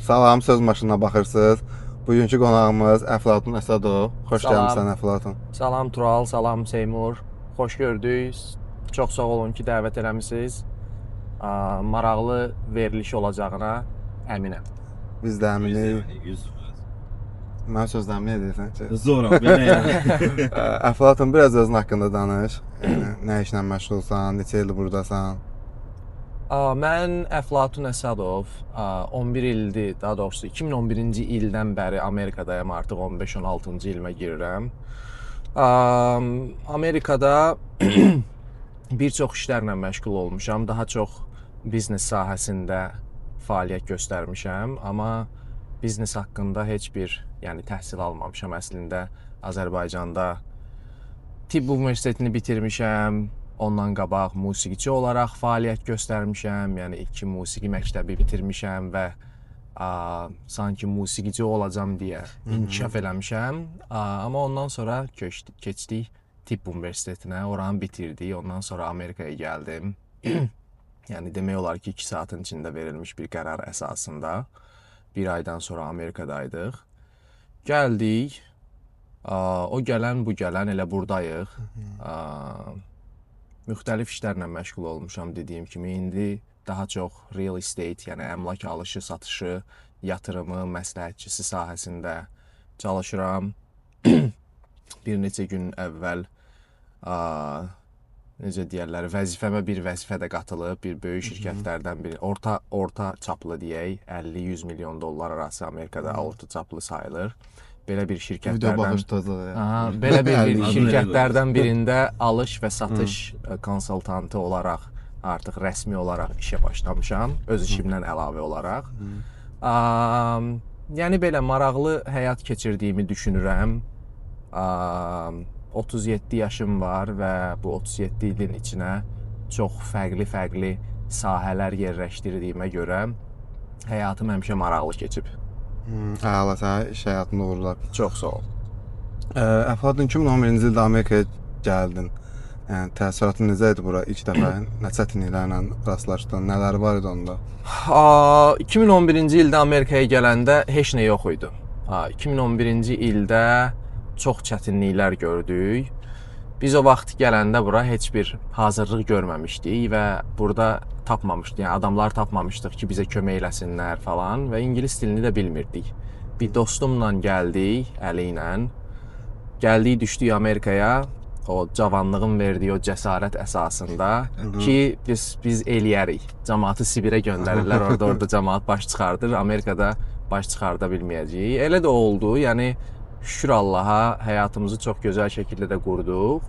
Salam, söz maşınına baxırsınız. Bugünkü qonağımız Əflatun Əsədov. Xoş Salam. gəlmisən, Əflatun. Salam Tural, salam Seymur. Xoş gördük. Çox sağ olun ki, dəvət eləmisiniz. Maraqlı veriliş olacağına əminəm. Biz də əminik. 100%. Mənim sözlərimi niyə deyirsən ki? Zor belə yəni. Əflatun, biraz özün haqqında danış. Yəni, nə işlə məşğulsan, neçə ildir buradasan? Mən Əflatun Əsədov, 11 ildir, daha doğrusu 2011-ci ildən bəri Amerikadayam, artıq 15-16-cı ilimə girirəm. Amerikada bir çox işlərlə məşğul olmuşam. Daha çox biznes sahəsində fəaliyyət göstərmişəm, amma biznes haqqında heç bir, yəni təhsil almamışam əslində. Azərbaycanda Tibb Universitetini bitirmişəm. Ondan qabaq musiqiçi olaraq fəaliyyət göstərmişəm. Yəni iki musiqi məktəbi bitirmişəm və sanki musiqiçi olacam deyə inkişaf eləmişəm. Amma ondan sonra keçdik Tibb Universitetinə, oranı bitirdik. Ondan sonra Amerikaya gəldim. Yəni demək olar ki, 2 saatın içində verilmiş bir qərar əsasında bir aydan sonra Amerikadaydıq. Gəldik. O gələn, bu gələn, elə burdayıq. Müxtəlif işlərlə məşğul olmuşam dediyim kimi. İndi daha çox real estate, yəni əmlak alışı, satışı, yatırımı, məsləhətçisi sahəsində çalışıram. Bir neçə gün əvvəl necə deyərlər, vəzifəmə bir vəzifə də qatılıb, bir böyük şirkətlərdən biri, orta çaplı deyək, 50-100 milyon dollar arası Amerikada orta çaplı sayılır. Belə bir Video şirkətlərdən baxış tutacaq. Aha, belə bir şirkətlərdən birində alış və satış konsultantı olaraq artıq rəsmi olaraq işə başlamışam, öz işimdən əlavə olaraq. Yəni belə maraqlı həyat keçirdiyimi düşünürəm. 37 yaşım var və bu 37 ilin içinə çox fərqli-fərqli sahələr yerləşdirdiyimə görə həyatım həmişə maraqlı keçib. Əla, sənə iş həyatında uğurlar. Çox sağ ol. Əflatun, 2011-ci ildə Amerikaya gəldin. Yəni təəssüratın necə idi bura ilk dəfə? Nə çətinliklərlə rastlaşdın? Nələr var idi onda? 2011-ci ildə Amerikaya gələndə heç nə yox idi. 2011-ci ildə çox çətinliklər gördük. Biz o vaxt gələndə bura heç bir hazırlıq görməmişdik və burada tapmamışdıq. Yəni adamlar tapmamışdıq ki, bizə kömək eləsinlər falan və ingilis dilini də bilmirdik. Bir dostumla gəldik əli ilə. Gəldik, düşdük Amerikaya. O cavanlığın verdiyi o cəsarət əsasında ki, biz eləyərik. Camaatı Sibirə göndərirlər, orada camaat baş çıxardır. Amerikada baş çıxarda bilməyəcəyik. Elə də oldu. Yəni şükür Allaha həyatımızı çox gözəl şəkildə də qurduq.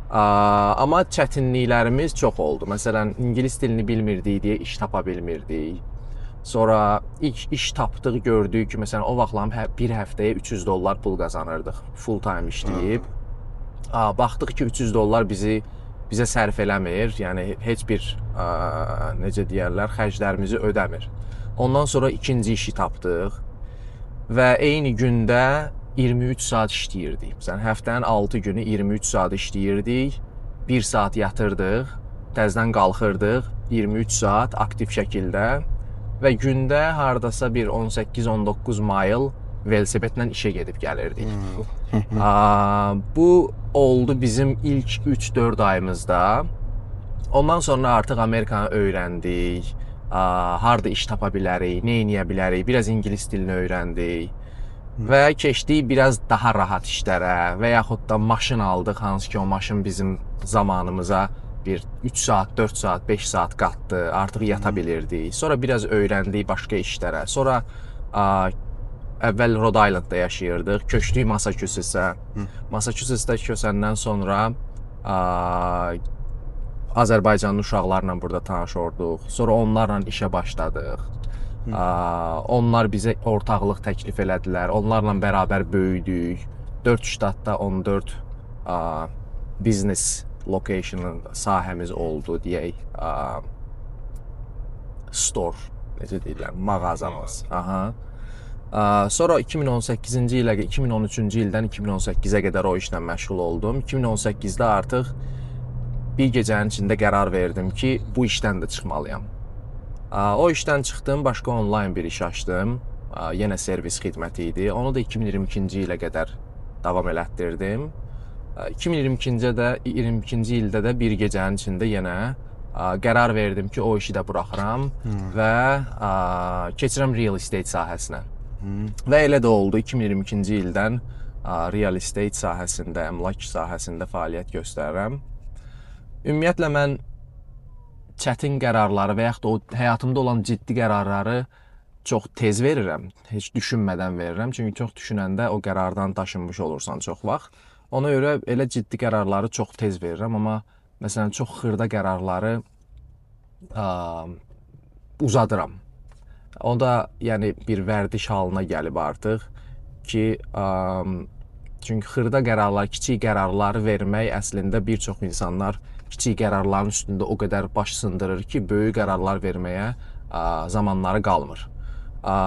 Amma çətinliklərimiz çox oldu. Məsələn, ingilis dilini bilmirdik deyə iş tapa bilmirdik. Sonra ilk iş tapdıq, gördük ki, məsələn, o vaxtlar bir həftəyə 300 dollar pul qazanırdıq full time işləyib. Baxdıq ki, 300 dollar bizə sərf eləmir. Yəni heç bir necə deyərlər, xərclərimizi ödəmir. Ondan sonra ikinci işi tapdıq və eyni gündə 23 saat işləyirdik. Məsələn, həftənin 6 günü 23 saat işləyirdik. 1 saat yatırdıq, təzədən qalxırdıq 23 saat aktiv şəkildə və gündə hardasa bir 18-19 mile velosipedlə işə gedib gəlirdik. Bu oldu bizim ilk 3-4 ayımızda. Ondan sonra artıq Amerikanı öyrəndik. Harda iş tapa bilərik, nə edə bilərik, biraz ingilis dilini öyrəndik. Və keçdik biraz daha rahat işlərə və yaxud da maşın aldıq, hansı ki o maşın bizim zamanımıza bir 3 saat, 4 saat, 5 saat qatdı. Artıq yata bilirdik. Sonra biraz öyrəndik başqa işlərə. Sonra əvvəl Rhode Islandda yaşayırdıq. Köçdük Massachusetts-ə. Massachusetts-də köçəndən sonra Azərbaycanlı uşaqlarla burada tanış olduq. Sonra onlarla işə başladıq. Onlar bizə ortaqlıq təklif elədilər. Onlarla bərabər böyüdük. 4 ştatda 14 business location sahəmiz oldu deyək. Store necə deyirlər, mağazamız. Aha. Sonra 2018-ci ilə 2013-cü ildən 2018-ə qədər o işlə məşğul oldum. 2018-də artıq bir gecənin içində qərar verdim ki, bu işdən də çıxmalıyam. O işdən çıxdım, başqa onlayn bir iş açdım. Yenə servis xidməti idi. Onu da 2022-ci ilə qədər davam elətdirdim. 2022-ci də 22-ci ildə də bir gecənin içində yenə qərar verdim ki, o işi də buraxıram və keçirəm real estate sahəsinə. Və elə də oldu. 2022-ci ildən real estate sahəsində, əmlak sahəsində fəaliyyət göstərirəm. Ümumiyyətlə mən çətin qərarları və yaxud da o həyatımda olan ciddi qərarları çox tez verirəm. Heç düşünmədən verirəm. Çünki çox düşünəndə o qərardan daşınmış olursan çox vaxt. Ona görə elə ciddi qərarları çox tez verirəm, amma məsələn çox xırda qərarları uzadıram. O da yəni bir vərdiş halına gəlib artıq ki, çünki xırda qərarlar, kiçik qərarlar vermək əslində bir çox insanlar kiçik qərarların üstündə o qədər baş sındırır ki, böyük qərarlar verməyə zamanları qalmır.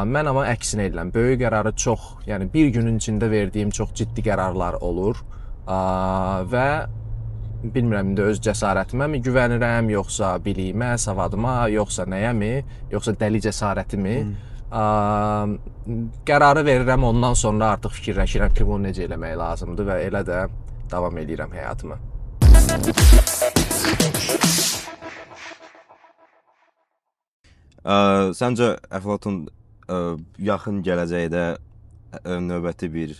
Mən amma əksinə edirəm. Böyük qərarı çox, yəni bir günün içində verdiyim çox ciddi qərarlar olur. Və bilmirəm indi öz cəsarətimə mi güvənirəm, yoxsa biliyimə, savadıma, yoxsa nəyəmi, yoxsa dəli cəsarətimi? Qərarı verirəm, ondan sonra artıq fikirləşirəm ki, bunu necə eləmək lazımdır və elə də davam eləyirəm həyatımı. Səncə Əflatun yaxın gələcəkdə növbəti bir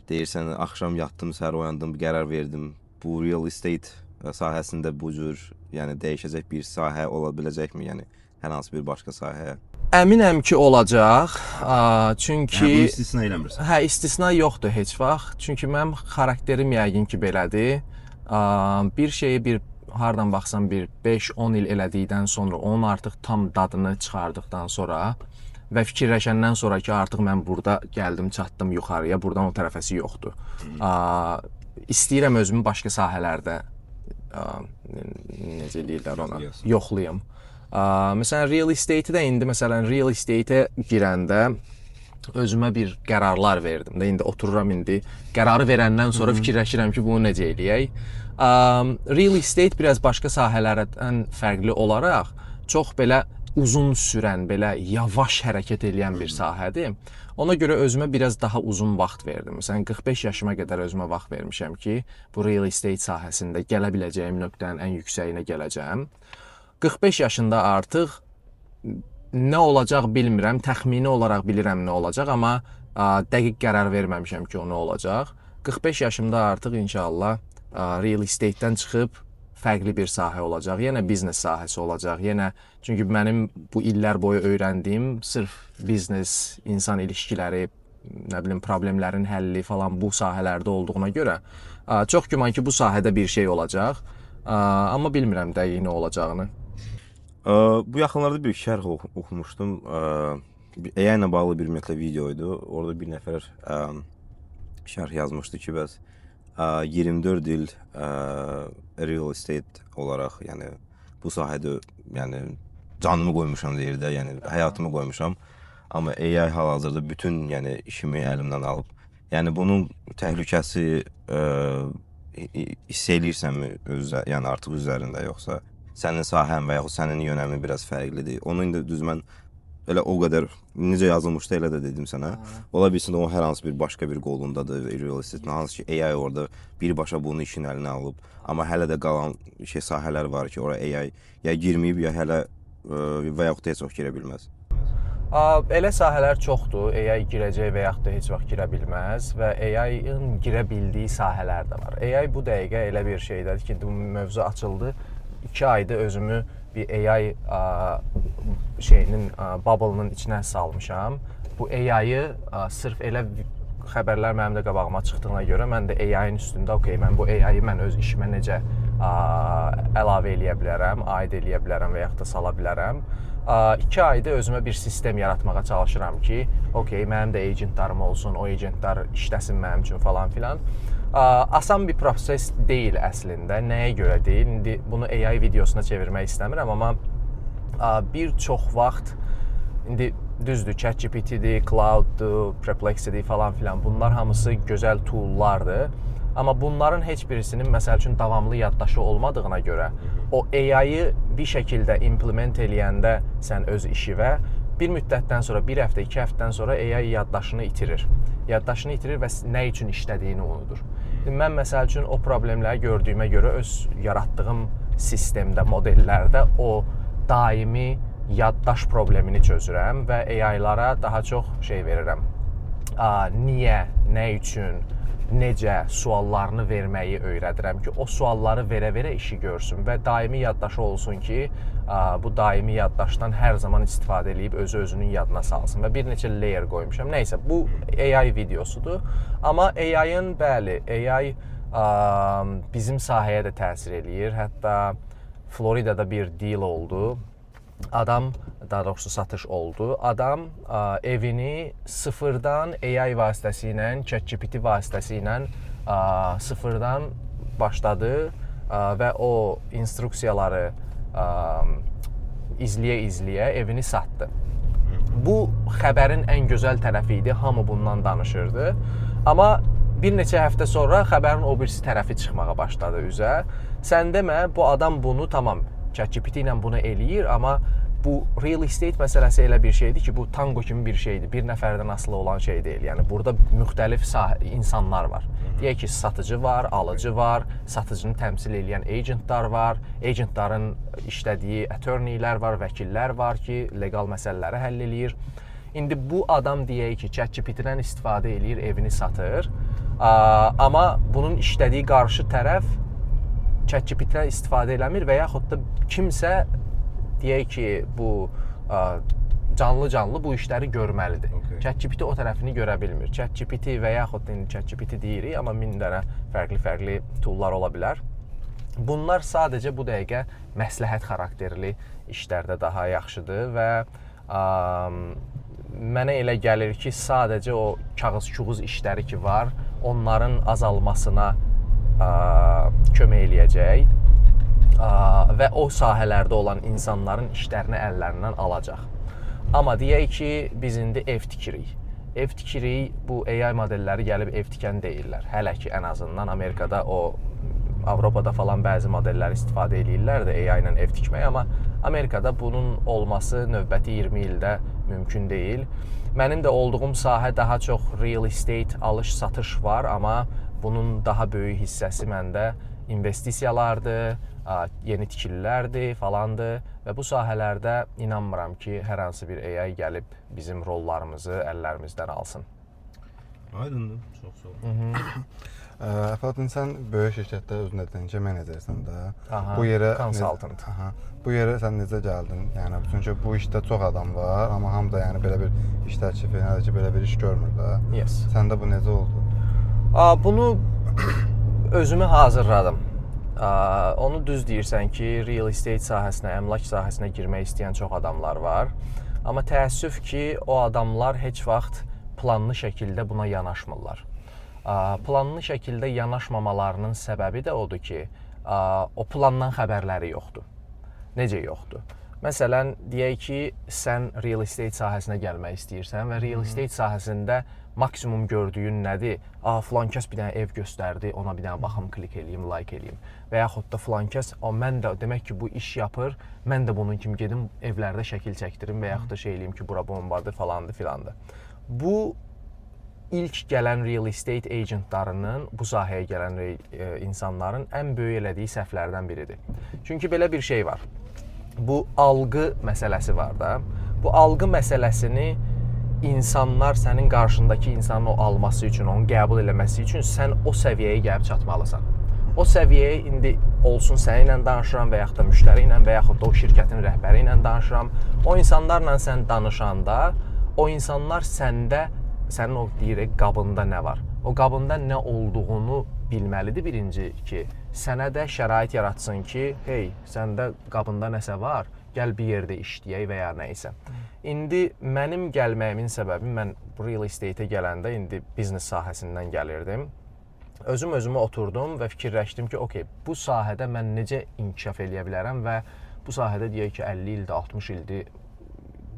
deyirsən axşam yatdım, səhər oyandım, qərar verdim. Bu real estate sahəsində bu cür, yəni dəyişəcək bir sahə ola biləcəkmi? Yəni hər hansı bir başqa sahəyə? Əminəm ki, olacaq. Çünki Yəni bunu istisna eləmirsən. Hə, istisna yoxdur heç vaxt. Çünki mənim xarakterim yəqin ki belədir. Bir şeyi bir hardan baxsan bir 5-10 il elədikdən sonra, onun artıq tam dadını çıxardıqdan sonra və fikirləşəndən sonra ki, artıq mən burada gəldim, çatdım yuxarıya, burdan o tərəfəsi yoxdur. İstəyirəm özümü başqa sahələrdə necə deyirlər ona, yoxlayım. Məsələn, real estate-i də indi məsələn real estate-ə girəndə özümə bir qərarlar verdim də. İndi otururam indi qərarı verəndən sonra fikirləşirəm ki, bunu necə eləyək. Real estate biraz başqa sahələrdən fərqli olaraq çox belə uzun sürən, belə yavaş hərəkət eləyən bir sahədir. Ona görə özümə biraz daha uzun vaxt verdim. Məsələn, 45 yaşıma qədər özümə vaxt vermişəm ki, bu real estate sahəsində gələ biləcəyim nöqtənin ən yüksəyinə gələcəm. 45 yaşında artıq nə olacaq bilmirəm, təxmini olaraq bilirəm nə olacaq, amma dəqiq qərar verməmişəm ki, o nə olacaq. 45 yaşımda artıq inşallah real estate-dən çıxıb fərqli bir sahə olacaq. Yenə biznes sahəsi olacaq. Yenə çünki mənim bu illər boyu öyrəndiyim sırf biznes, insan ilişkiləri, nə bilim problemlərin həlli falan bu sahələrdə olduğuna görə çox güman ki, bu sahədə bir şey olacaq. Amma bilmirəm dəqiq nə olacağını. Bu yaxınlarda bir şərh oxumuşdum. AI ilə bağlı bir ümumiyyətlə video idi. Orada bir nəfər şərh yazmışdı ki, bəs 24 il real estate olaraq, yəni bu sahədə, yəni canımı qoymuşam deyir də, yəni həyatımı qoymuşam. Amma AI hal-hazırda bütün, yəni işimi əlimdən alıb. Yəni bunun təhlükəsi hiss eləyirsənmi öz, yəni artıq üzərində, yoxsa sənin sahən və yaxud sənin yönəmin biraz fərqlidir? Onu indi düz mən elə o qədər necə yazılmışdı elə də dedim sənə. Ola bilsin o hər hansı bir başqa bir qolundadır real estate, hansı ki AI orada birbaşa bunu işin əlinə alıb. Amma hələ də qalan şey sahələr var ki, ora AI ya girməyib ya hələ və yaxud da heç vaxt girə bilməz. Elə sahələr çoxdur. AI girəcək və yaxud da heç vaxt girə bilməz və AI-ın girə bildiyi sahələr də var. AI bu dəqiqə elə bir şeydədir ki, indi bu mövzu açıldı. 2 ayda özümü bir AI şeyinin bubble-ının içinə salmışam. Bu AI-yı sırf elə xəbərlər mənim də qabağıma çıxdığına görə mən də AI-ın üstündə, okey, mən bu AI-yı mən öz işimə necə əlavə eləyə bilərəm, aid eləyə bilərəm və yaxud da sala bilərəm. 2 ayda özümə bir sistem yaratmağa çalışıram ki, okey, mənim də agentlarım olsun, o agentlar işləsin mənim üçün falan filan. Asan bir proses deyil əslində. Nəyə görə deyil? İndi bunu AI videosuna çevirmək istəmirəm, amma bir çox vaxt indi düzdür, ChatGPT-dir, Claude-dur, Perplexity falan filan, bunlar hamısı gözəl toollardır. Amma bunların heç birisinin məsəl üçün davamlı yaddaşı olmadığına görə o AI-yı bir şəkildə implement eləyəndə sən öz işivə Bir müddətdən sonra, bir həftə, 2 həftədən sonra AI yaddaşını itirir. Yaddaşını itirir və nə üçün işlədiyini unudur. İndi mən məsəl üçün o problemləri gördüyümə görə öz yaratdığım sistemdə, modellərdə o daimi yaddaş problemini çözürəm və AI-lara daha çox şey verirəm. Niyə, nə üçün, necə suallarını verməyi öyrədirəm ki, o sualları verə-verə işi görsün və daimi yaddaşı olsun ki, bu daimi yaddaşdan hər zaman istifadə eləyib özü özünün yadına salsın və bir neçə layer qoymuşam. Nəysə, bu AI videosudur. Amma AI-ın, bəli, AI bizim sahəyə də təsir eləyir. Hətta Floridada bir deal oldu. Adam, daha doğrusu satış oldu. Adam evini sıfırdan AI vasitəsilə, ChatGPT vasitəsilə sıfırdan başladı və o instruksiyaları izləyə-izləyə evini satdı. Bu xəbərin ən gözəl tərəfi idi. Hamı bundan danışırdı. Amma bir neçə həftə sonra xəbərin o birisi tərəfi çıxmağa başladı üzə. Sən demə, bu adam bunu tamam ChatGPT ilə bunu eləyir, amma bu real estate məsələsi elə bir şeydir ki, bu tango kimi bir şeydir. Bir nəfərdən asılı olan şey deyil. Yəni burada müxtəlif insanlar var. Deyək ki, satıcı var, alıcı var, satıcını təmsil eləyən agentlar var, agentların işlədiyi attorneylər var, vəkillər var ki, legal məsələləri həll eləyir. İndi bu adam deyək ki, ChatGPT-dən istifadə eləyir, evini satır. Amma bunun işlədiyi qarşı tərəf ChatGPT-dən istifadə eləmir və yaxud da kimsə deyək ki, bu canlı-canlı bu işləri görməlidir. ChatGPT o tərəfini görə bilmir. ChatGPT və yaxud da indi ChatGPT deyirik, amma min dənə fərqli-fərqli toollar ola bilər. Bunlar sadəcə bu dəqiqə məsləhət xarakterli işlərdə daha yaxşıdır və mənə elə gəlir ki, sadəcə o kağız-küğüz işləri ki var, onların azalmasına kömək eləyəcək və o sahələrdə olan insanların işlərini əllərindən alacaq. Amma deyək ki, biz indi ev tikirik. Ev tikirik, bu AI modelləri gəlib ev tikən deyillər. Hələ ki, ən azından Amerikada, o Avropada falan bəzi modellər istifadə eləyirlər də AI ilə ev tikmək, amma Amerikada bunun olması növbəti 20 ildə mümkün deyil. Mənim də olduğum sahə daha çox real estate, alış-satış var, amma bunun daha böyük hissəsi məndə investisiyalardır, yeni tikililərdir, falandır və bu sahələrdə inanmıram ki, hər hansı bir AI gəlib bizim rollarımızı əllərimizdən alsın. Aydındır. Çox sağ ol. Əflatun, sən böyük şirkətdə özün dedin ki, menecersən də. Aha, Bu yerə consultant. Aha. Bu yerə sən necə gəldin? Yəni çünki bu işdə çox adam var, amma hamı da yəni belə bir iş təklifi, nədir ki, belə bir iş görmür də. Yes. Səndə bu necə oldu? Bunu özümü hazırladım. Onu düz deyirsən ki, real estate sahəsinə, əmlak sahəsinə girmək istəyən çox adamlar var. Amma təəssüf ki, o adamlar heç vaxt planlı şəkildə buna yanaşmırlar. Planlı şəkildə yanaşmamalarının səbəbi də odur ki, o plandan xəbərləri yoxdur. Necə yoxdur? Məsələn, deyək ki, sən real estate sahəsinə gəlmək istəyirsən və real estate sahəsində maksimum gördüyün nədir? Filan kəs bir dənə ev göstərdi, ona bir dənə baxım, klik eləyim, like eləyim. Və yaxud da filan kəs, o mən də demək ki, bu iş yapır, mən də bunun kimi gedim evlərdə şəkil çəkdirim və yaxud da şey eləyim ki, bura bombadır, falandır, filandır. Bu ilk gələn real estate agentlarının, bu sahəyə gələn insanların ən böyük elədiyi səhvlərdən biridir. Çünki belə bir şey var. Bu algı məsələsi var da. Bu algı məsələsini insanlar sənin qarşındakı insanın o alması üçün, onu qəbul eləməsi üçün sən o səviyyəyə gəlib çatmalısan. O səviyyəyə indi olsun səninlə danışıram və yaxud da müştəri ilə və yaxud da o şirkətin rəhbəri ilə danışıram. O insanlarla sən danışanda, o insanlar səndə, sənin o deyirik qabında nə var? O qabında nə olduğunu bilməlidir birinci ki, sənə də şərait yaratsın ki, hey, səndə qabında nəsə var, gəl bir yerdə işləyək və ya nə isə. İndi mənim gəlməyimin səbəbi, mən bu real estate-ə gələndə indi biznes sahəsindən gəlirdim. Özüm özümə oturdum və fikirləşdim ki, okey, bu sahədə mən necə inkişaf eləyə bilərəm və bu sahədə deyək ki, 50 ildir, 60 ildir,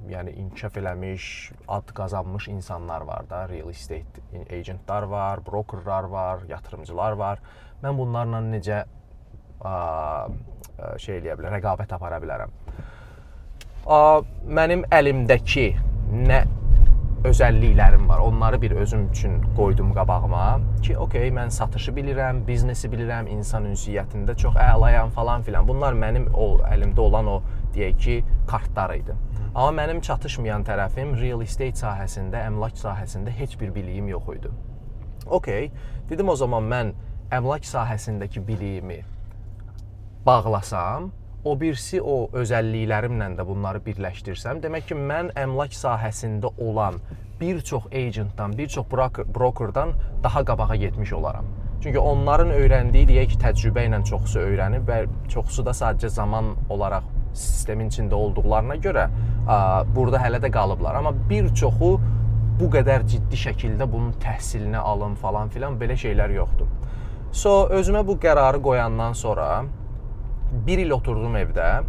yəni inkişaf eləmiş, ad qazanmış insanlar var da, real estate agentlar var, brokerlar var, yatırımcılar var. Mən bunlarla necə şey eləyə bilərəm, rəqabət apara bilərəm. Mənim əlimdəki nə özəlliklərim var, onları bir özüm üçün qoydum qabağıma ki, okey, mən satışı bilirəm, biznesi bilirəm, insan ünsiyyətində çox əlayam falan filan. Bunlar mənim o əlimdə olan o deyək ki, kartlar idi. Amma mənim çatışmayan tərəfim real estate sahəsində, əmlak sahəsində heç bir biliyim yox idi. Okey, dedim o zaman mən əmlak sahəsindəki biliyimi bağlasam, o birisi o özəlliklərimlə də bunları birləşdirsəm, demək ki, mən əmlak sahəsində olan bir çox agentdan, bir çox brokerdan daha qabağa getmiş olaram. Çünki onların öyrəndiyi, deyək ki, təcrübə ilə çoxsu öyrənib və çoxsu da sadəcə zaman olaraq sistemin içində olduqlarına görə burada hələ də qalıblar. Amma bir çoxu bu qədər ciddi şəkildə bunun təhsilini alın falan filan belə şeylər yoxdur. So, özümə bu qərarı qoyandan sonra bir il oturdum evdə.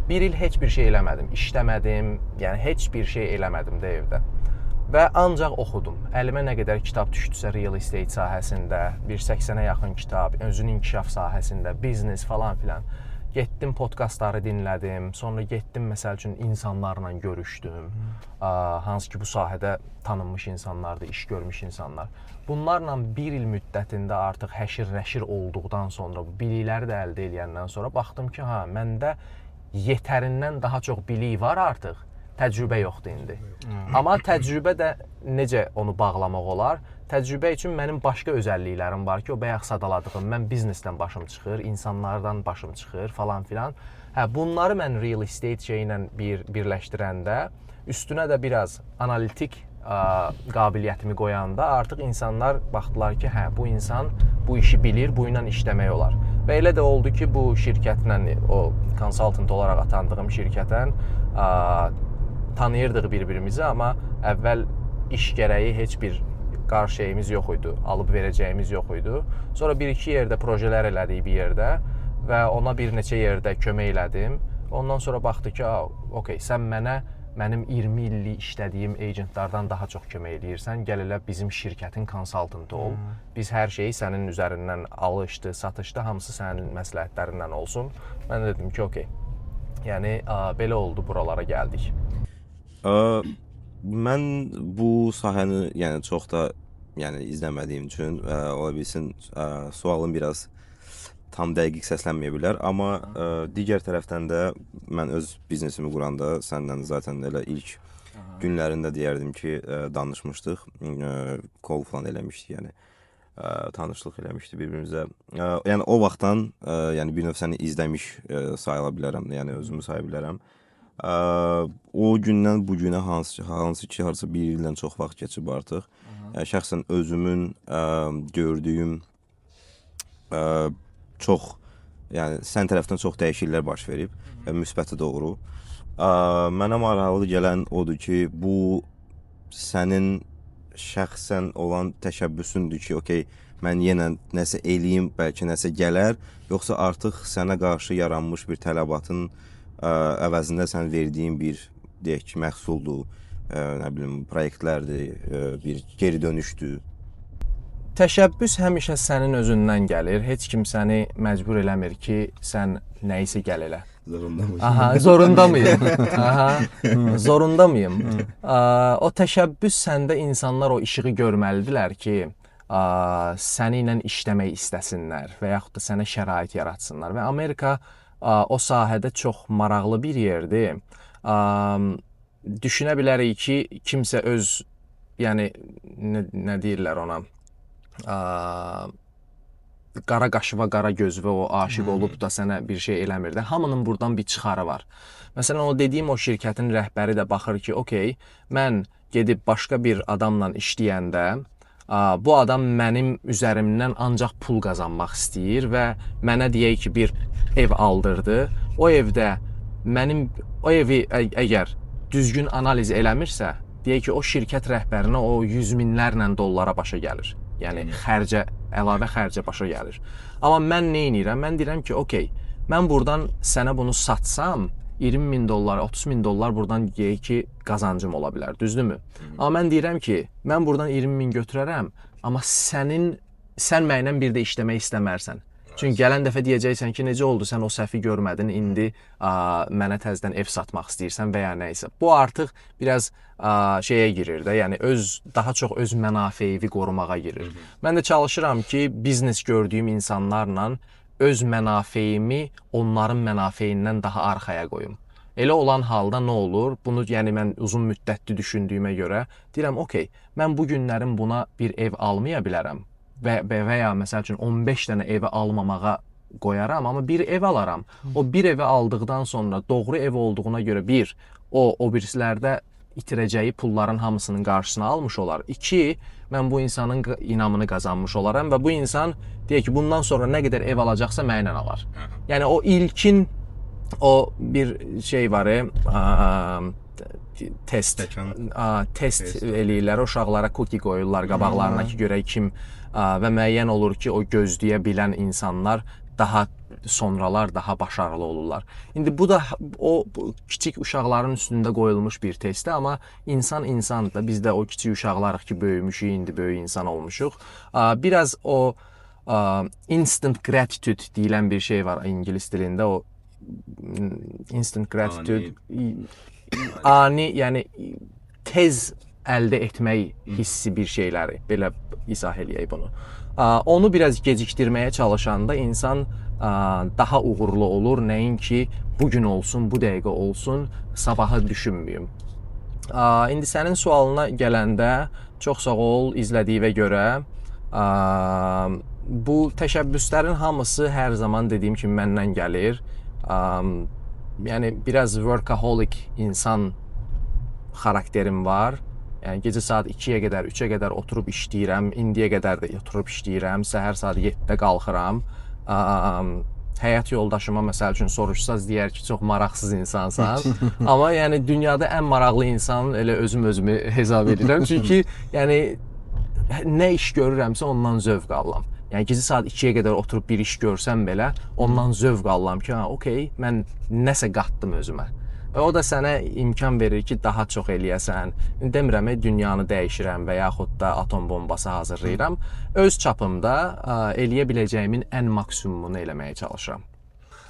Bir il heç bir şey eləmədim, işləmədim, yəni heç bir şey eləmədim də evdə. Və ancaq oxudum. Əlimə nə qədər kitab düşdüsə real estate sahəsində, bir 80-ə yaxın kitab, özünün inkişaf sahəsində, biznes falan filan. Getdim podkastları dinlədim, sonra getdim məsəl üçün insanlarla görüşdüm. Hansı ki bu sahədə tanınmış insanlardır, iş görmüş insanlar. Bunlarla bir il müddətində artıq həşir-nəşir olduqdan sonra, bu bilikləri də əldə eləyəndən sonra baxdım ki, ha, məndə yetərindən daha çox bilik var artıq, təcrübə yoxdur indi. Amma təcrübə də necə onu bağlamaq olar? Təcrübə üçün mənim başqa özəlliklərim var ki, o bayaq sadaladığım, mən biznesdən başım çıxır, insanlardan başım çıxır falan filan. Hə, bunları mən real estate şeyi ilə birləşdirəndə, üstünə də biraz analitik qabiliyyətimi qoyanda artıq insanlar baxdılar ki, hə, bu insan bu işi bilir, bu ilə işləmək olar. Və elə də oldu ki, bu şirkətlə, o consultant olaraq atandığım şirkətən tanıyırdıq bir-birimizi, amma əvvəl iş gərəyi heç bir qarşı şeyimiz yox idi, alıb verəcəyimiz yox idi. Sonra bir-iki yerdə projelər elədik bir yerdə və ona bir neçə yerdə kömək elədim. Ondan sonra baxdı ki, okey, sən mənə mənim 20 illik işlədiyim agentlardan daha çox kömək eləyirsən, gəl elə bizim şirkətin konsultantı ol. Biz hər şeyi sənin üzərindən alışdı, satışdı, hamısı sənin məsləhətlərindən olsun. Mən də dedim ki, okey. Yəni belə oldu, buralara gəldik. Mən bu sahəni, yəni çox da, yəni izləmədiyim üçün ola bilsin sualım biraz tam dəqiq səslənməyə bilər, amma digər tərəfdən də mən öz biznesimi quranda səndən zaten elə ilk günlərində deyərdim ki, danışmışdıq, call falan eləmişdik, yəni tanışlıq eləmişdik bir-birimizə. Yəni o vaxtdan, yəni bir növ səni izləmiş sayıla bilərəm, yəni özümü saya bilərəm. O gündən bu günə hansı ki, harasa bir ildən çox vaxt keçib artıq. Yəni şəxsən özümün gördüyüm çox, yəni sən tərəfdən çox dəyişikliklər baş verib və müsbətə doğru. Mənə maraqlı gələn odur ki, bu sənin şəxsən olan təşəbbüsündür ki, okey, mən yenə nəsə eləyim, bəlkə nəsə gələr, yoxsa artıq sənə qarşı yaranmış bir tələbatın əvəzində sən verdiyin bir, deyək ki, məhsuldur, nə bilim, proyektlərdir, bir geri dönüşdür. Təşəbbüs həmişə sənin özündən gəlir. Heç kim səni məcbur eləmir ki, sən nəyisə gəl elə. Zorundamıyım. Aha, zorundamıyım. Aha, zorundamıyım. O təşəbbüs səndə insanlar o işığı görməlidirlər ki, səni ilə işləmək istəsinlər və yaxud da sənə şərait yaratsınlar. Və Amerika o sahədə çox maraqlı bir yerdir. Düşünə bilərik ki, kimsə öz, yəni nə deyirlər ona? Qara qaşıva, qara gözvə o aşiq olub da sənə bir şey eləmir də. Hamının buradan bir çıxarı var. Məsələn, o dediyim o şirkətin rəhbəri də baxır ki, okey, mən gedib başqa bir adamla işləyəndə bu adam mənim üzərimdən ancaq pul qazanmaq istəyir və mənə deyək ki, bir ev aldırdı. O evdə mənim o evi əgər düzgün analiz eləmirsə, deyək ki, o şirkət rəhbərinə o yüz minlərlə dollara başa gəlir. Yəni xərcə, əlavə xərcə başa gəlir. Amma mən nə edirəm? Mən deyirəm ki, okey, mən buradan sənə bunu satsam, 20 min dollar, 30 min dollar buradan deyək ki, qazancım ola bilər, düzdürmü? Amma mən deyirəm ki, mən buradan 20 min götürərəm, amma sən mənimlə bir də işləmək istəmərsən. Çünki gələn dəfə deyəcəksən ki, necə oldu sən o səhvi görmədin, indi mənə təzədən ev satmaq istəyirsən və ya nə isə. Bu artıq biraz şeyə girir də, yəni daha çox öz mənafeyini qorumağa girir. Mən də çalışıram ki, biznes gördüyüm insanlarla öz mənafeyimi onların mənafeyindən daha arxaya qoyum. Elə olan halda nə olur? Bunu yəni mən uzun müddətli düşündüyümə görə deyirəm, okey, mən bu günlərin buna bir ev almaya bilərəm və ya məsəl üçün 15 dənə evi almamağa qoyaram, amma bir ev alaram. O bir evi aldıqdan sonra doğru ev olduğuna görə bir, o birislərdə itirəcəyi pulların hamısının qarşısını almış olar. İki, mən bu insanın inamını qazanmış olaram və bu insan deyək ki, bundan sonra nə qədər ev alacaqsa mənlə alar. Yəni o ilkin o bir şey var, test. Test eləyirlər, uşaqlara cookie qoyurlar qabaqlarına ki, görək kim və müəyyən olur ki, o gözləyə bilən insanlar daha sonralar daha başarılı olurlar. İndi bu da o kiçik uşaqların üstündə qoyulmuş bir testdir, amma insan insandır da. Biz də o kiçik uşaqlarıq ki, böyümüşük, indi böyük insan olmuşuq. Biraz o instant gratitude deyilən bir şey var ingilis dilində. O instant gratitude ani, yəni tez əldə etmək hissi bir şeyləri, belə izah eləyək bunu. Onu biraz gecikdirməyə çalışanda insan daha uğurlu olur, nəinki bu gün olsun, bu dəqiqə olsun, sabahı düşünməyim. İndi sənin sualına gələndə, çox sağ ol izlədiyinə görə. Bu təşəbbüslərin hamısı hər zaman dediyim kimi məndən gəlir. Yəni biraz workaholic insan xarakterim var. Yəni gecə saat 2-yə qədər, 3-ə qədər oturub işləyirəm. İndiyə qədər də oturub işləyirəm. Səhər saat 7-də qalxıram. Həyat yoldaşıma məsəl üçün soruşsaz deyər ki, çox maraqsız insansan. Amma yəni dünyada ən maraqlı insan elə özüm özümü hesab edirəm. Çünki yəni nə iş görürəmsə ondan zövq alıram. Yəni gecə saat 2-yə qədər oturub bir iş görsəm belə ondan zövq alıram ki, ha, okey, mən nəsə qatdım özümə. Və o da sənə imkan verir ki, daha çox eləyəsən. Demirəm, dünyanı dəyişirəm və yaxud da atom bombası hazırlayıram. Öz çapımda eləyə biləcəyimin ən maksimumunu eləməyə çalışıram.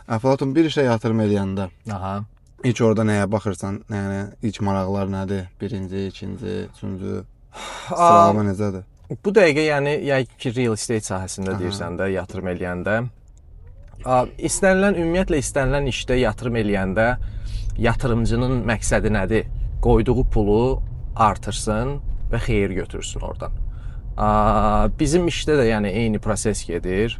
Əflatun, bir işə yatırım eləyəndə ilk orada nəyə baxırsan? Yəni ilk maraqlar nədir? Birinci, ikinci, üçüncü sıralama necədir? Bu dəqiqə yəni yəqin ki, real estate sahəsində deyirsən də, yatırım eləyəndə istənilən, ümumiyyətlə istənilən işdə yatırım eləyəndə yatırımcının məqsədi nədir? Qoyduğu pulu artırsın və xeyir götürsün oradan. Bizim işdə də yəni eyni proses gedir.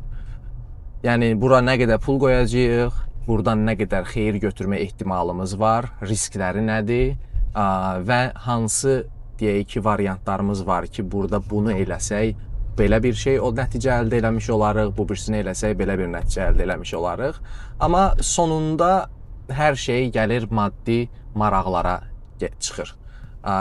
Yəni bura nə qədər pul qoyacağıq, buradan nə qədər xeyir götürmə ehtimalımız var, riskləri nədir və hansı deyək ki, variantlarımız var ki, burada bunu eləsək belə bir şey o nəticə əldə eləmiş olarıq, bu birisini eləsək belə bir nəticə əldə eləmiş olarıq. Amma sonunda hər şey gəlir maddi maraqlara çıxır.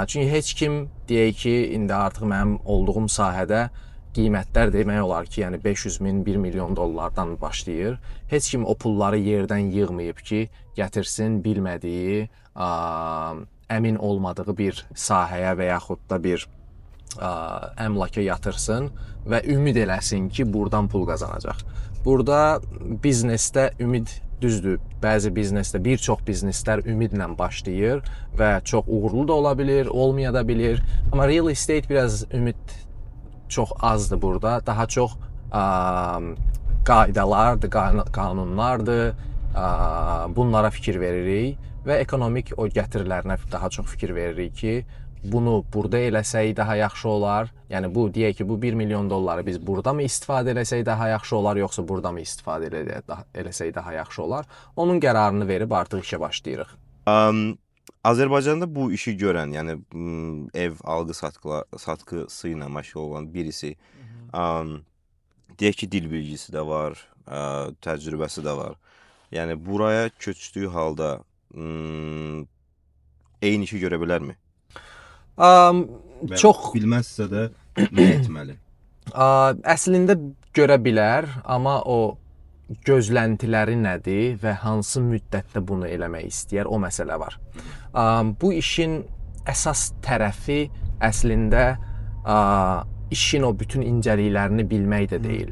Çünki heç kim deyək ki, indi artıq mənim olduğum sahədə qiymətlər demək olar ki, yəni 500 min, 1 milyon dollardan başlayır. Heç kim o pulları yerdən yığmayıb ki, gətirsin bilmədiyi, əmin olmadığı bir sahəyə və yaxud da bir əmlaka yatırsın və ümid eləsin ki, buradan pul qazanacaq. Burada biznesdə ümid düzdür, bəzi biznesdə, bir çox bizneslər ümidlə başlayır və çox uğurlu da ola bilir, olmaya da bilir. Amma real estate biraz ümid çox azdır burada. Daha çox qaydalardır, qanunlardır. Bunlara fikir veririk və ekonomik o gətirilərinə daha çox fikir veririk ki, bunu burada eləsək daha yaxşı olar. Yəni bu deyək ki, bu 1 milyon dolları biz burada mı istifadə eləsək daha yaxşı olar, yoxsa burada mı istifadə eləsək daha yaxşı olar? Onun qərarını verib artıq işə başlayırıq. Azərbaycanda bu işi görən, yəni ev alqı-satqısı ilə məşğul olan birisi, deyək ki, dil bilgisi də var, təcrübəsi də var. Yəni buraya köçdüyü halda eyni işi görə bilərmi? Çox bilməzsə də nə etməli? Əslində görə bilər, amma o gözləntiləri nədir və hansı müddətdə bunu eləmək istəyər, o məsələ var. Bu işin əsas tərəfi əslində işin o bütün incəliklərini bilmək də deyil.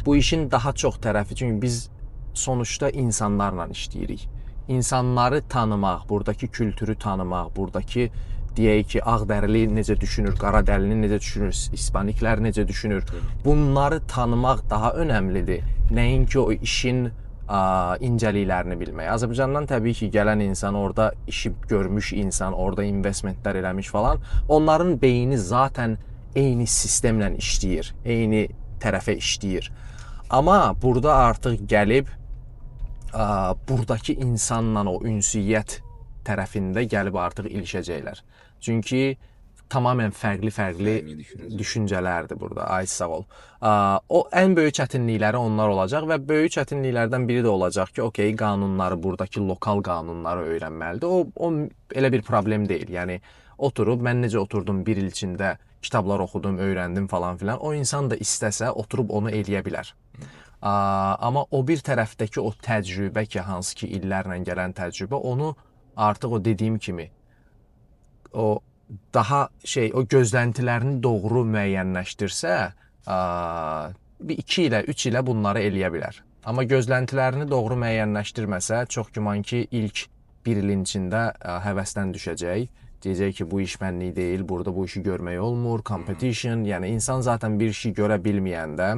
Bu işin daha çox tərəfi, çünki biz sonuçda insanlarla işləyirik. İnsanları tanımaq, buradakı kültürü tanımaq, buradakı deyək ki, ağ dərili necə düşünür, qara dərili necə düşünür, ispaniklər necə düşünür. Bunları tanımaq daha önəmlidir. Nəinki o işin incəliklərini bilmək. Azərbaycandan təbii ki, gələn insan orada işi görmüş insan, orada investmentlər eləmiş falan, onların beyni zaten eyni sistemlə işləyir, eyni tərəfə işləyir. Amma burada artıq gəlib buradakı insanla o ünsiyyət tərəfində gəlib artıq ilişəcəklər. Çünki tamamilə fərqli-fərqli düşüncələrdir burada. Ay sağ ol. O ən böyük çətinlikləri onlar olacaq və böyük çətinliklərdən biri də olacaq ki, okey, qanunları, buradakı lokal qanunları öyrənməlidir. O elə bir problem deyil. Yəni oturub mən necə oturdum bir il içində kitablar oxudum, öyrəndim falan filan. O insan da istəsə oturub onu eləyə bilər. Amma o bir tərəfdəki o təcrübə ki, hansı ki illərlə gələn təcrübə, onu artıq o dediyim kimi o daha şey, o gözləntilərini doğru müəyyənləşdirsə, bir 2 ilə, 3 ilə bunları eləyə bilər. Amma gözləntilərini doğru müəyyənləşdirməsə, çox güman ki, ilk bir ilin içində həvəsdən düşəcək. Deyəcək ki, bu iş mənlik deyil, burada bu işi görmək olmur, competition, yəni insan zaten bir işi görə bilməyəndə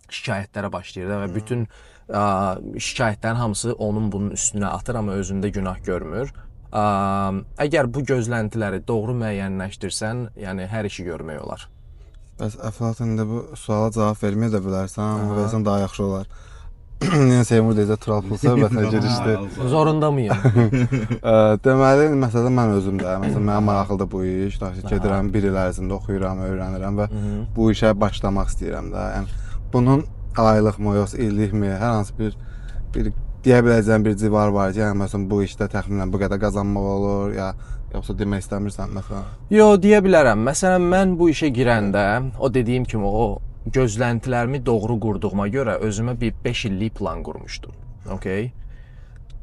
şikayətlərə başlayır da və bütün şikayətlərin hamısı onun bunun üstünə atır, amma özündə günah görmür. Əgər bu gözləntiləri doğru müəyyənləşdirsən, yəni hər işi görmək olar. Bəs Əflatun, indi bu suala cavab verməyə də bilərsən, amma versən daha yaxşı olar. Yenə Seymur deyəcək, Tural pul söhbətinə girişdi. Zorunda mıyım? Deməli, məsələn mən özüm də, məsələn mənə maraqlıdır bu iş, daha gedirəm, bir il ərzində oxuyuram, öyrənirəm və bu işə başlamaq istəyirəm də. Yəni bunun aylıqmı, yoxsa illikmi, hər hansı bir deyə biləcəyim bir civar var ki, yəni məsələn bu işdə təxminən bu qədər qazanmaq olur, ya yoxsa demək istəmirsən məsələn? Yo, deyə bilərəm. Məsələn mən bu işə girəndə o dediyim kimi o gözləntilərimi doğru qurduğuma görə özümə bir 5 illik plan qurmuşdum. Okay?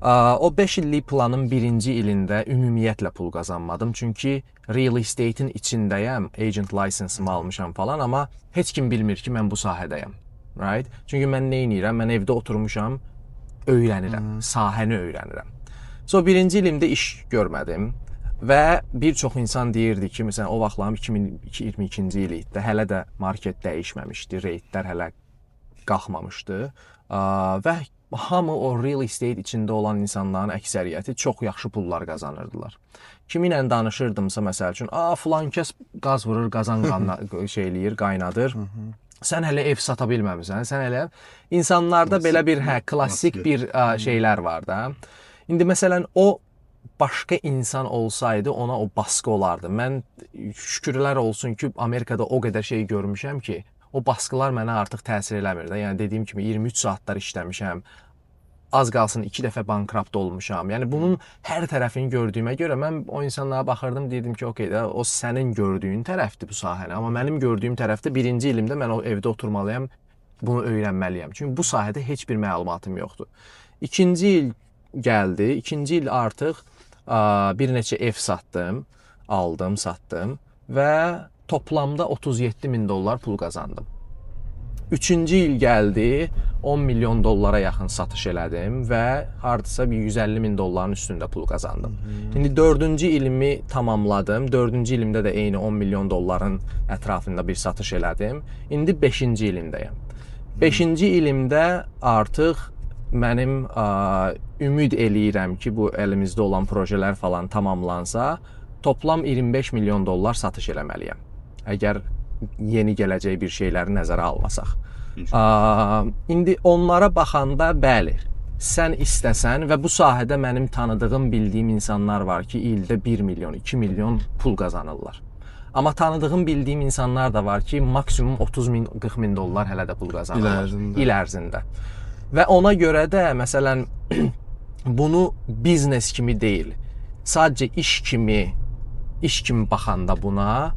O 5 illik planın birinci ilində ümumiyyətlə pul qazanmadım. Çünki real estate-in içindəyəm, agent license-ımı almışam falan, amma heç kim bilmir ki, mən bu sahədəyəm. Right? Çünki mən nə edirəm? Mən evdə oturmuşam, öyrənirəm, sahəni öyrənirəm. So, birinci ilimdə iş görmədim və bir çox insan deyirdi ki, məsələn, o vaxtların 2022-ci il idi, hələ də market dəyişməmişdi, reytlər hələ qalxmamışdı və hamı o real estate içində olan insanların əksəriyyəti çox yaxşı pullar qazanırdılar. Kiminlə danışırdımsa, məsəl üçün, filan kəs qaz vurur, qazan şey eləyir, qaynadır. Sən hələ ev sata bilməmisən, sən hələ insanlarda belə bir klassik bir şeylər var da. İndi məsələn o başqa insan olsaydı ona o baskı olardı. Mən şükürlər olsun ki, Amerikada o qədər şey görmüşəm ki, o baskılar mənə artıq təsir eləmir də. Yəni dediyim kimi 23 saatlar işləmişəm. Az qalsın 2 dəfə bankrapt olmuşam. Yəni bunun hər tərəfini gördüyümə görə mən o insanlara baxırdım, deyirdim ki, okey də o sənin gördüyün tərəfdir bu sahəni. Amma mənim gördüyüm tərəfdə birinci ilimdə mən o evdə oturmalıyam, bunu öyrənməliyəm. Çünki bu sahədə heç bir məlumatım yoxdur. İkinci il gəldi. İkinci il artıq bir neçə ev satdım, aldım, satdım və toplamda 37 min dollar pul qazandım. Üçüncü il gəldi, 10 milyon dollara yaxın satış elədim və hardasa bir 150 min dolların üstündə pul qazandım. İndi dördüncü ilimi tamamladım. Dördüncü ilimdə də eyni 10 milyon dolların ətrafında bir satış elədim. İndi beşinci ilimdəyəm. Beşinci ilimdə artıq mənim ümid eləyirəm ki, bu əlimizdə olan projələr falan tamamlansa, toplam 25 milyon dollar satış eləməliyəm. Əgər yeni gələcək bir şeyləri nəzərə almasaq. İndi onlara baxanda, bəli, sən istəsən və bu sahədə mənim tanıdığım, bildiyim insanlar var ki, ildə 1 milyon, 2 milyon pul qazanırlar. Amma tanıdığım, bildiyim insanlar da var ki, maksimum 30 min, 40 min dollar hələ də pul qazanırlar. İl ərzində. Və ona görə də, məsələn, bunu biznes kimi deyil, sadəcə iş kimi baxanda buna,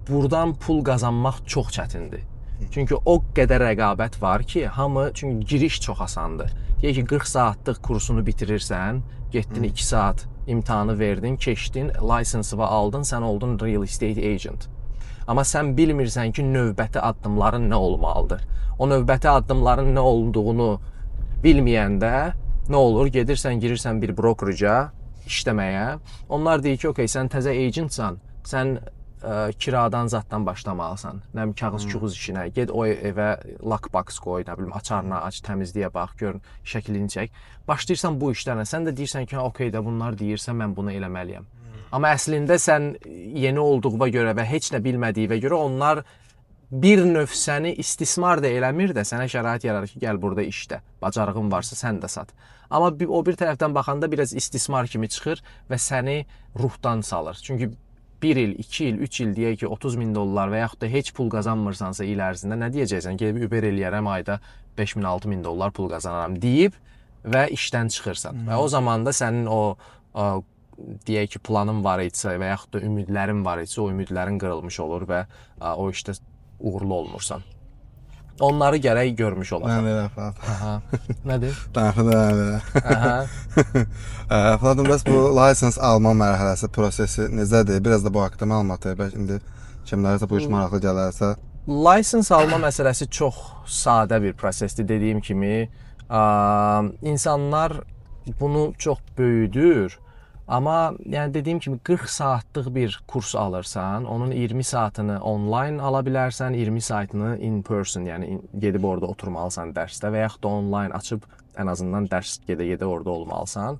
buradan pul qazanmaq çox çətindir. Çünki o qədər rəqabət var ki, hamı, çünki giriş çox asandır. Deyək ki, 40 saatlıq kursunu bitirirsən, getdin 2 saat imtahanı verdin, keçdin, license-ı aldın, sən oldun real estate agent. Amma sən bilmirsən ki, növbəti addımların nə olmalıdır. O növbəti addımların nə olduğunu bilməyəndə nə olur? Gedirsən, girirsən bir brokerca işləməyə. Onlar deyir ki, okey, sən təzə agentsan, sən kiradan zaddan başlamalısan. Nə bilim kağız-küğüz işinə. Get o evə lockbox qoy, nə bilim açarını aç, təmizliyə bax, gör, şəklini çək. Başlayırsan bu işlərlə. Sən də deyirsən ki, hə, okey də bunlar deyirsə mən bunu eləməliyəm. Amma əslində sən yeni olduğuna görə və heç nə bilmədiyinə görə onlar bir növ səni istismar da eləmir də, sənə şərait yaradır ki, gəl burada işlə. Bacarığın varsa sən də sat. Amma o bir tərəfdən baxanda biraz istismar kimi çıxır və səni ruhdan salır. Çünki 1 il, 2 il, 3 il deyək ki, 30 min dollar və yaxud da heç pul qazanmırsansa il ərzində nə deyəcəksən? Gedib Uber eləyərəm, ayda 5 min, 6 min dollar pul qazanaram deyib və işdən çıxırsan. Və o zaman da sənin o deyək ki, planın var idisə və yaxud da ümidlərin var idisə, o ümidlərin qırılmış olur və o işdə uğurlu olmursan. Onları gərək görmüş olasan. Mən elə Fuad. Aha. Nədir? Mən elə. Aha. Fuadın, bəs bu license alma mərhələsi, prosesi necədir? Biraz da bu haqqda məlumat ver. Bəlkə indi kimlərsə bu iş maraqlı gələrsə. License alma məsələsi çox sadə bir prosesdir. Dediyim kimi, insanlar bunu çox böyüdür. Amma yəni dediyim kimi 40 saatlıq bir kurs alırsan, onun 20 saatını onlayn ala bilərsən, 20 saatını in person, yəni gedib orada oturmalısan dərsdə və yaxud da onlayn açıb ən azından dərs gedə-gedə orada olmalısan.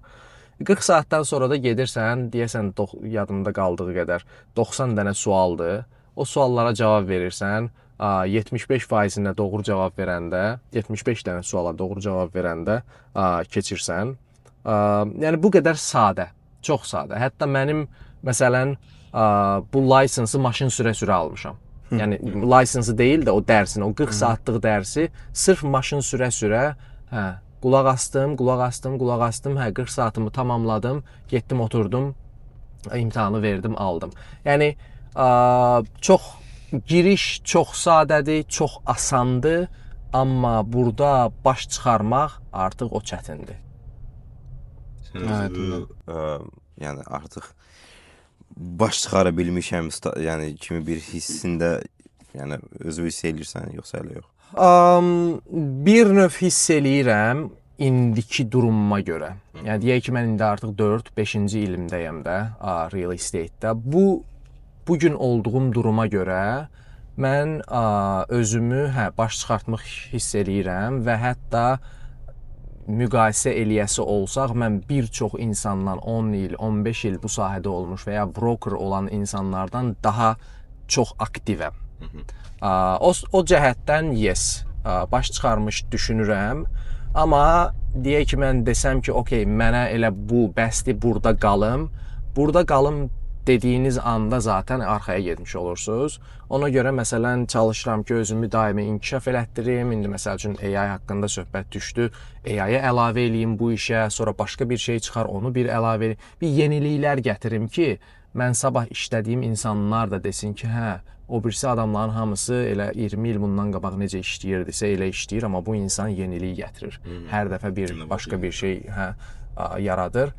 40 saatdan sonra da gedirsən, deyəsən yadımda qaldığı qədər 90 dənə sualdır. O suallara cavab verirsən, 75%-nə doğru cavab verəndə, 75 dənə suala doğru cavab verəndə keçirsən. Yəni bu qədər sadə, çox sadə. Hətta mənim məsələn bu license-ı maşın sürə-sürə almışam. Yəni license-ı deyil də o dərsini, o 40 saatlıq dərsi sırf maşın sürə-sürə, hə, qulaq astım, qulaq astım, qulaq astım, hə 40 saatımı tamamladım, getdim oturdum, imtahanı verdim, aldım. Yəni çox giriş çox sadədir, çox asandır, amma burada baş çıxarmaq artıq o çətindir. Sən özünü yəni artıq baş çıxara bilmişəm, yəni kimi bir hissində, yəni özünü hiss eləyirsən, yoxsa hələ yox? Bir növ hiss eləyirəm indiki durumuma görə. Yəni deyək ki, mən indi artıq 4-5-ci ilimdəyəm də real estate-də. Bu bu gün olduğum duruma görə mən özümü baş çıxartmaq hiss eləyirəm və hətta müqayisə eləyəsi olsaq, mən bir çox insandan 10 il, 15 il bu sahədə olmuş və ya broker olan insanlardan daha çox aktivəm. O cəhətdən yes, baş çıxarmış düşünürəm. Amma deyək ki, mən desəm ki, okey, mənə elə bu bəsdir, burada qalım. Burada qalım dediyiniz anda zaten arxaya getmiş olursunuz. Ona görə məsələn çalışıram ki, özümü daimi inkişaf elətdirim. İndi məsəl üçün AI haqqında söhbət düşdü. AI-yə əlavə eləyim bu işə, sonra başqa bir şey çıxar, onu bir əlavə eləyim. Bir yeniliklər gətirim ki, mən sabah işlədiyim insanlar da desin ki, hə, o birisi adamların hamısı elə 20 il bundan qabaq necə işləyirdisə elə işləyir, amma bu insan yenilik gətirir. Hər dəfə bir başqa bir şey yaradır.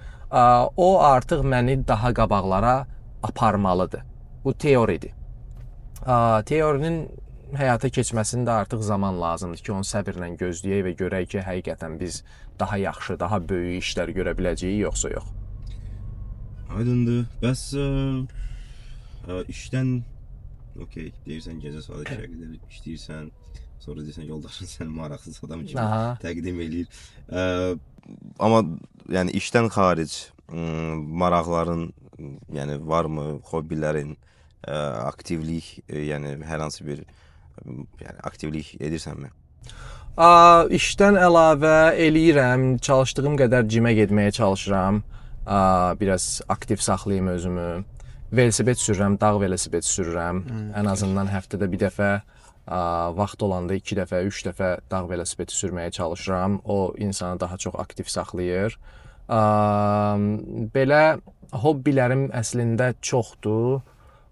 O artıq məni daha qabaqlara aparmalıdır. Bu teoridir. Teorinin həyata keçməsində artıq zaman lazımdır ki, onu səbirlə gözləyək və görək ki, həqiqətən biz daha yaxşı, daha böyük işlər görə biləcəyik, yoxsa yox. Aydındır. Bəs işdən okey, deyirsən gecə saat 2-yə qədər işləyirsən, sonra deyirsən yoldaşın səni maraqsız adam kimi təqdim eləyir. Amma yəni işdən xaric maraqların, yəni varmı, hobbilərin, aktivlik, yəni hər hansı bir yəni aktivlik edirsənmi? İşdən əlavə eləyirəm, çalışdığım qədər cimə getməyə çalışıram. Biraz aktiv saxlayım özümü. Velosiped sürürəm, dağ velosipedi sürürəm. Ən azından həftədə bir dəfə, vaxt olanda 2 dəfə, 3 dəfə dağ velosipedi sürməyə çalışıram. O insanı daha çox aktiv saxlayır. Belə hobbilərim əslində çoxdur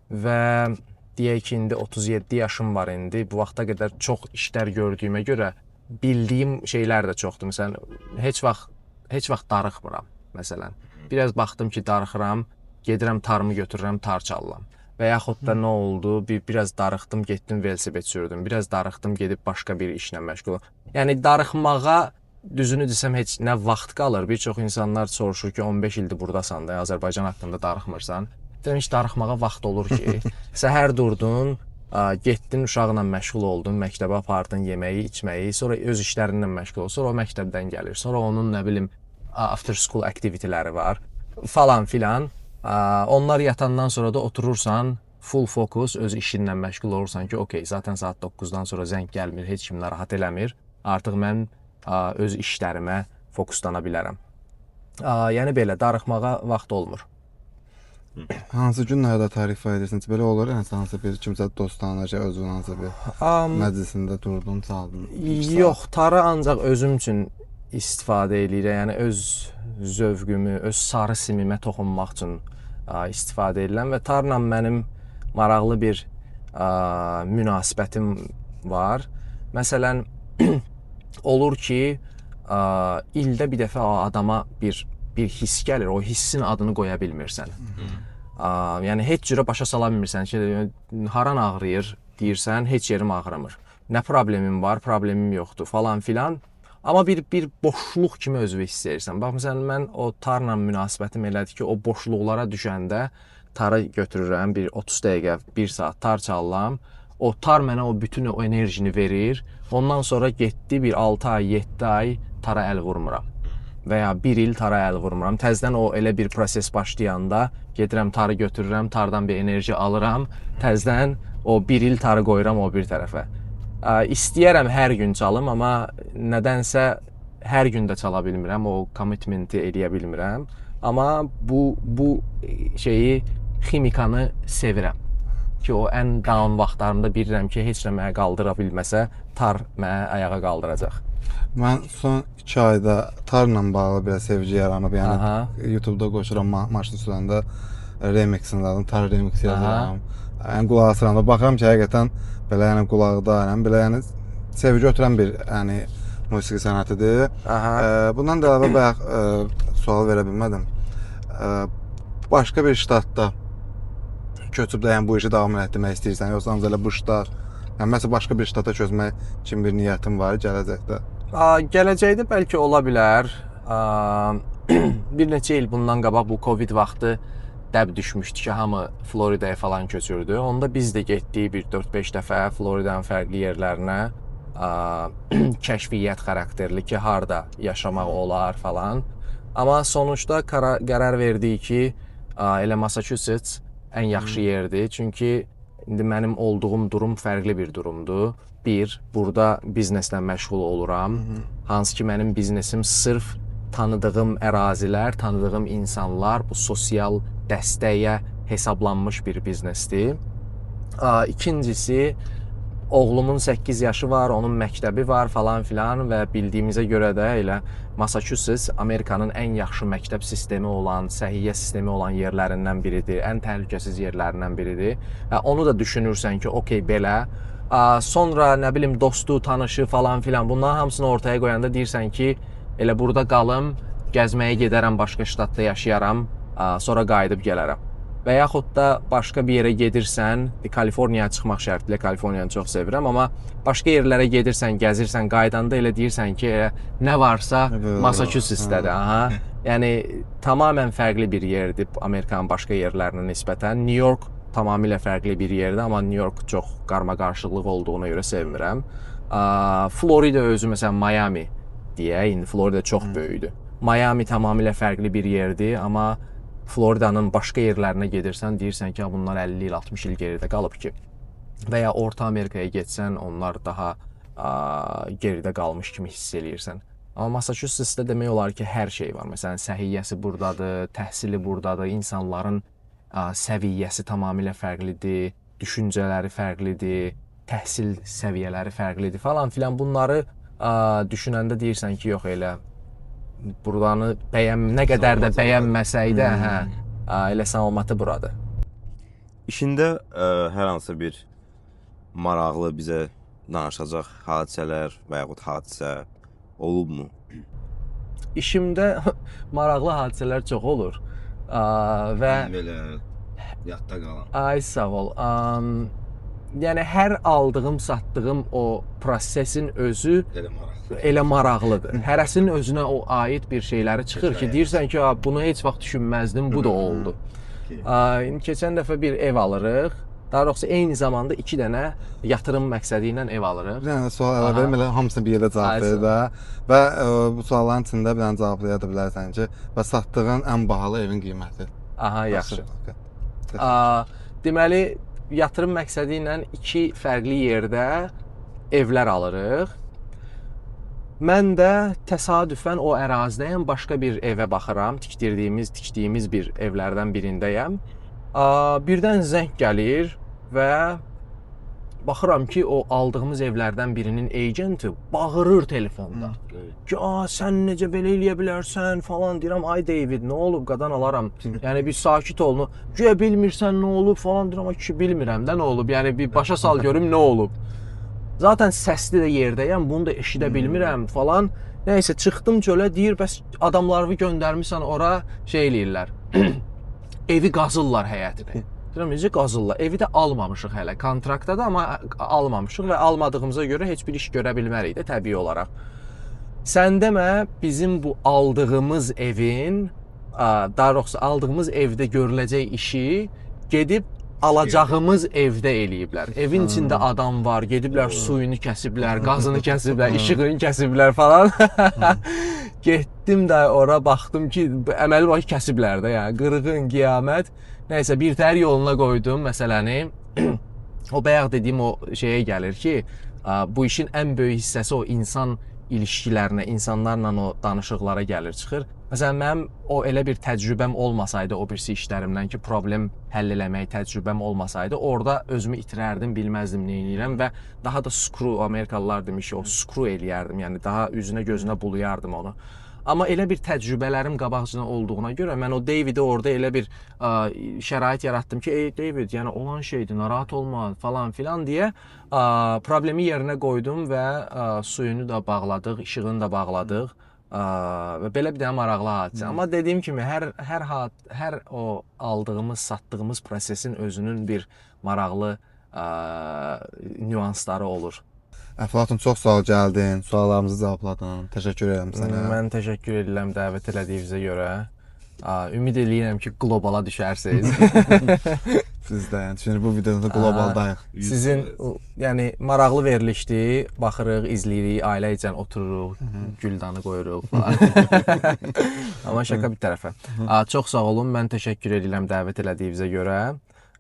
və deyək ki, indi 37 yaşım var indi. Bu vaxta qədər çox işlər gördüyümə görə bildiyim şeylər də çoxdur. Məsələn, heç vaxt darıxmıram məsələn. Biraz baxdım ki, darıxıram, gedirəm tarımı götürürəm, tar çalıram. Və yaxud da nə oldu? Biraz darıxdım, getdim velosiped sürdüm. Biraz darıxdım, gedib başqa bir işlə məşğul oldum. Yəni darıxmağa düzünü desəm heç nə vaxt qalır. Bir çox insanlar soruşur ki, 15 ildir burdasan da, Azərbaycan haqqında darıxmırsan. Deyirəm heç darıxmağa vaxt olur ki, səhər durdun, getdin uşaqla məşğul oldun, məktəbə apardın yeməyi, içməyi, sonra öz işlərinlə məşğul ol, sonra o məktəbdən gəlir, sonra onun nə bilim after school activity-ləri var falan filan. Onlar yatandan sonra da oturursan, full focus öz işinlə məşğul olursan ki, okey, zaten saat 9-dan sonra zəng gəlmir, heç kim narahat eləmir. Artıq mən öz işlərimə fokuslana bilərəm. Yəni belə darıxmağa vaxt olmur. Hansı günlərdə tar ifa edirsiniz? Belə olur, yəni hansı bir kimsə dostanə, şey özün hansı bir məclisində durdun, çaldın. Yox, tarı ancaq özüm üçün istifadə eləyirəm. Yəni öz zövqümü, öz sarı simimə toxunmaq üçün istifadə edirəm və tarla mənim maraqlı bir münasibətim var. Məsələn, olur ki, ildə bir dəfə adama bir hiss gəlir. O hissin adını qoya bilmirsən. Yəni heç cürə başa sala bilmirsən ki, haran ağrıyır deyirsən, heç yerim ağrımır. Nə problemim var, problemim yoxdur falan filan. Amma bir boşluq kimi özünü hiss edirsən. Bax məsələn mən o tarla münasibətim elədir ki, o boşluqlara düşəndə tarı götürürəm, bir 30 dəqiqə, 1 saat tar çalıram. O tar mənə o bütün o enerjini verir. Ondan sonra getdi bir 6 ay, 7 ay tara əl vurmuram. Və ya 1 il tara əl vurmuram. Təzədən o elə bir proses başlayanda gedirəm tarı götürürəm, tardan bir enerji alıram. Təzədən o 1 il tarı qoyuram o bir tərəfə. İstəyərəm hər gün çalım, amma nədənsə hər gün də çala bilmirəm, o commitmenti eləyə bilmirəm. Amma bu şeyi, ximikanı sevirəm. Ki o ən down vaxtlarımda bilirəm ki, heç nə mənə qaldıra bilməsə, tar mənə ayağa qaldıracaq. Mən son 2 ayda tarla bağlı bir sevgi yaranıb. Yəni aha. YouTube-da qoşuram maşın sürəndə remixini lazım, tar remix yazıram. Yəni qulaq asıram da baxıram ki, həqiqətən belə yəni qulaqda, yəni belə yəni sevgi ötürən bir yəni musiqi sənətidir. Bundan da əlavə bayaq sual verə bilmədim. Başqa bir ştatda köçüb də yəni bu işi davam etdirmək istəyirsən, yoxsa ancaq elə bu ştat, yəni məsələn başqa bir ştata köçmək kimi bir niyyətin var gələcəkdə? Gələcəkdə bəlkə ola bilər. Bir neçə il bundan qabaq bu Covid vaxtı dəb düşmüşdü ki, hamı Floridaya falan köçürdü. Onda biz də getdik bir 4-5 dəfə Floridanın fərqli yerlərinə kəşfiyyat xarakterli ki, harda yaşamaq olar falan. Amma sonuçda qərar verdik ki, elə Massachusetts ən yaxşı yerdir. Çünki indi mənim olduğum durum fərqli bir durumdur. Bir, burada bizneslə məşğul oluram. Hansı ki, mənim biznesim sırf tanıdığım ərazilər, tanıdığım insanlar, bu sosial dəstəyə hesablanmış bir biznesdir. İkincisi, oğlumun 8 yaşı var, onun məktəbi var falan filan və bildiyimizə görə də elə Massachusetts Amerikanın ən yaxşı məktəb sistemi olan, səhiyyə sistemi olan yerlərindən biridir, ən təhlükəsiz yerlərindən biridir. Və onu da düşünürsən ki, okey belə. Sonra nə bilim dostu, tanışı falan filan bunların hamısını ortaya qoyanda deyirsən ki, elə burada qalım, gəzməyə gedərəm, başqa ştatda yaşayaram, sonra qayıdıb gələrəm. Və yaxud da başqa bir yerə gedirsən, Kaliforniyaya çıxmaq şərti ilə, Kaliforniyanı çox sevirəm, amma başqa yerlərə gedirsən, gəzirsən, qayıdanda elə deyirsən ki, elə nə varsa Massachusetts-dədir. Aha. Yəni tamamilə fərqli bir yerdir Amerikanın başqa yerlərinə nisbətən. New York tamamilə fərqli bir yerdir, amma New York çox qarmaqarışıqlıq olduğuna görə sevmirəm. Florida özü məsələn Miami deyə, indi Florida çox böyükdür. Miami tamamilə fərqli bir yerdir, amma Floridanın başqa yerlərinə gedirsən, deyirsən ki, bunlar 50 il, 60 il geridə qalıb ki. Və ya Orta Amerikaya getsən, onlar daha geridə qalmış kimi hiss eləyirsən. Amma Massachusetts-də demək olar ki, hər şey var. Məsələn, səhiyyəsi burdadır, təhsili burdadır, insanların səviyyəsi tamamilə fərqlidir, düşüncələri fərqlidir, təhsil səviyyələri fərqlidir falan filan. Bunları düşünəndə deyirsən ki, yox elə buranı nə qədər də bəyənməsək də, hə, elə salamatı buradır. İşində hər hansı bir maraqlı bizə danışacaq hadisələr və yaxud hadisə olubmu? İşimdə maraqlı hadisələr çox olur. Və belə Yadda qalan. Ay sağ ol. Yəni hər aldığım, satdığım o prosesin özü Elə maraqlı. elə maraqlıdır. Hərəsinin özünə o aid bir şeyləri çıxır ki, deyirsən ki, "A, bunu heç vaxt düşünməzdim, bu da oldu." İndi keçən dəfə bir ev alırıq. Daha doğrusu eyni zamanda 2 dənə yatırım məqsədi ilə ev alırıq. Bir dənə sual əlavə verim, elə hamısını bir yerdə cavab ver də. Və bu sualların içində bir dənə cevablaya da bilərsən ki, və satdığın ən bahalı evin qiyməti. Aha, yaxşı. Deməli, yatırım məqsədi ilə 2 fərqli yerdə evlər alırıq. Mən də təsadüfən o ərazidəyəm, başqa bir evə baxıram, tikdirdiyimiz, tikdiyimiz bir evlərdən birindəyəm. Birdən zəng gəlir və baxıram ki, o aldığımız evlərdən birinin agenti bağırır telefonda. Ki, "A, sən necə belə eləyə bilərsən?" falan deyirəm. Ay David, nə olub qadan alaram. Yəni bir sakit ol. Güya bilmirsən nə olub falan deyirəm. Ay kişi bilmirəm də nə olub. Yəni bir başa sal görüm nə olub. Zaten səsli də yerdəyəm, bunu da eşidə bilmirəm falan. Nəysə çıxdım çölə, deyir bəs adamlarını göndərmisən ora, şey eləyirlər. Evi qazırlar həyətini. Deyirəm necə qazırlar? Evi də almamışıq hələ. Kontraktda da amma almamışıq və almadığımıza görə heç bir iş görə bilmərik də təbii olaraq. Sən demə bizim bu aldığımız evin, daha doğrusu aldığımız evdə görüləcək işi gedib alacağımız evdə eləyiblər. Evin içində adam var, gediblər suyunu kəsiblər, qazını kəsiblər, işığını kəsiblər falan. Getdim də ora baxdım ki, əməli başı kəsiblər də, yəni qırğın, qiyamət. Nəysə bir tər yoluna qoydum məsələni. O bayaq dediyim o şeyə gəlir ki, bu işin ən böyük hissəsi o insan ilişkilərinə, insanlarla o danışıqlara gəlir çıxır. Məsələn, mənim o elə bir təcrübəm olmasaydı o birisi işlərimdən ki, problem həll eləmək təcrübəm olmasaydı, orada özümü itirərdim, bilməzdim nə edirəm və daha da screw, Amerikalılar demiş ki, o screw eləyərdim, yəni daha üzünə gözünə bulayardım onu. Amma elə bir təcrübələrim qabaqcadan olduğuna görə mən o Davidə orada elə bir şərait yaratdım ki, ey David, yəni olan şeydir, narahat olma falan filan deyə problemi yerinə qoydum və suyunu da bağladıq, işığını da bağladıq. Və belə bir dənə maraqlı hadisə. Amma dediyim kimi hər o aldığımız, satdığımız prosesin özünün bir maraqlı nüansları olur. Əflatun, çox sağ ol gəldin, suallarımızı cavabladın. Təşəkkür edirəm sənə. Mən təşəkkür edirəm dəvət elədiyinizə görə. Ümid eləyirəm ki, qlobala düşərsiniz. Biz də, yəni çünki bu videoda qlobaldayıq. Sizin yəni maraqlı verilişdir. Baxırıq, izləyirik, ailə ilə otururuq, güldanı qoyuruq falan. Amma şaka bir tərəfə. Çox sağ olun. Mən təşəkkür edirəm dəvət elədiyinizə görə.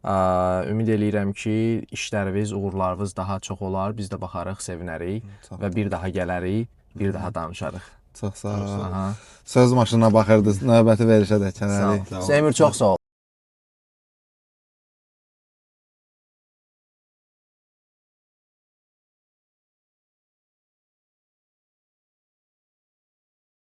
Ümid eləyirəm ki, işləriniz, uğurlarınız daha çox olar. Biz də baxarıq, sevinərik və bir daha gələrik, bir daha danışarıq. Çox sağ ol. Söz maşınına baxırdınız. Növbəti verilişə də gələrək. Seymur, çox sağ ol.